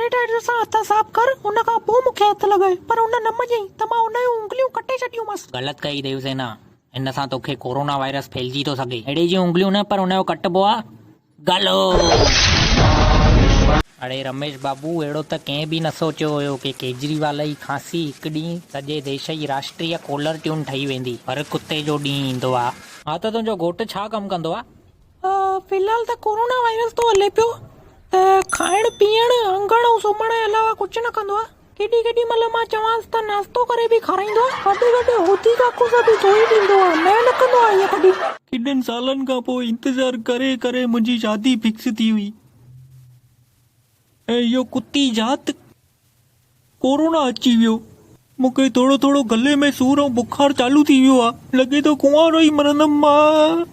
Sanitiser سان هٿ صاف ڪر ان کان پوء مون کي هٿ لڳاء پر ان نه مڃيائين ته مان ان جون انگليون ڪٽي ڇڏيونمانس. غلط ڪئي ديوسينا، هن سان توکي ڪورونا وائرس ڦهلجي ٿو سگهي. اهڙي جون انگليون نه پر ان جو ڪٽبو آ گلو. اڙي رميش بابو اهڙو ته ڪنهن به نه سوچيو هيو ڪي ڪيجريوال جي کانسي هڪ ڏينهن سڄي ديش جي راشٽريه ڪالر ٽيون ٺهي ويندي. هر ڪتي جو ڏينهن ايندو آ. ها ته تنهنجو گهوٽ ڇا ڪم ڪندو آ؟ في الحال ته ڪورونا وائرس ٿو هلي پيو ته کائڻ پيئڻ هنگڻ ۽ سمهڻ جي علاوه ڪجهه نه ڪندو آهي. ڪيڏي ڪيڏي مهل مان چوانس ته ناشتو ڪري به کارائيندو آهي. گڏ گڏ هودي ڪاڪو سان به ڌوئي ڏيندو آهي. نه نه ڪندو آهي ائين ڪڏهن. ڪيڏن سالن کان پوء انتظار ڪري ڪري منهنجي شادي فڪس ٿي هئي ۽ اهو ڪتي ذات ڪورونا اچي ويو. مون کي ٿورو ٿورو گلي ۾ سور ۽ بخار چالو ٿي ويو آ. لڳي ٿو ڪنوارو ئي مرندم مان.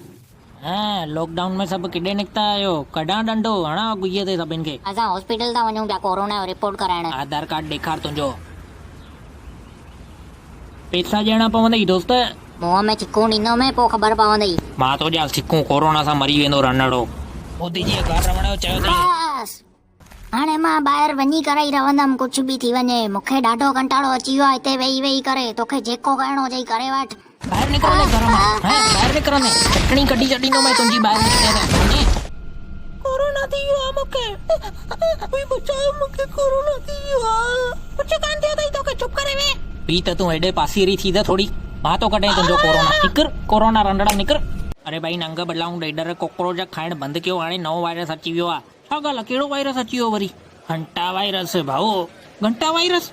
ها لاڪ ڊائون ۾ سڀ ڪيڏي نڪتا آهيو. ڪڍان ڏنڊو هڻان گهيء تي سڀن کي. اسان هاسپيٽل ٿا وڃون پيا ڪورونا جو رپورٽ ڪرائڻ. آڌار ڪارڊ ڏيکار تنهنجو. پيسا ڏيڻا پوندئي دوست. منهن ۾ ڇڪون ڏيندومين پوء خبر پوندئي. مان ٿو ڏيانس ڇڪون ڪورونا سان مري ويندو رنڙو. مودي جيء گهر رهڻ جو چيو اٿئي. بس هاڻي مان ٻاهر وڃي ڪري ئي رهندم ڪجهه به ٿي وڃي مون کي ڏاڍو ڪنٽاڙو اچي ويو آهي هتي ويهي ويهي ڪري توکي جيڪو ڪرڻو هجئي ڪري وٺ. ٻاهر نڪرندين گهر مان هين ٻاهر نڪرندين چٽڻي ڪڍي ڇڏيندومانء تنهنجي ٻاهر نڪتين ته وڃي. ڪورونا ٿي ويو آ مون کي ڪوئي بچايو مون کي ڪورونا ٿي ويو آ. ڪجهه ڪانه ٿيو اٿئي توکي چپ ڪري ويهه. بيهه ته تون هيڏي پاسيري ٿي ته ٿوري مان ٿو ڪڍين تنهنجو ڪورونا نڪر ڪورونا رنڊڙا نڪر. اري ڀائي ننگ بلائون ڏيڏر ڪوڪروچ کائڻ بند ڪيو هاڻي نئون وائرس اچي ويو آ. ڇا ڳالهه آ ڪهڙو وائرس اچي ويو وري. گهنٽا وائرس ڀائو گهنٽا وائرس.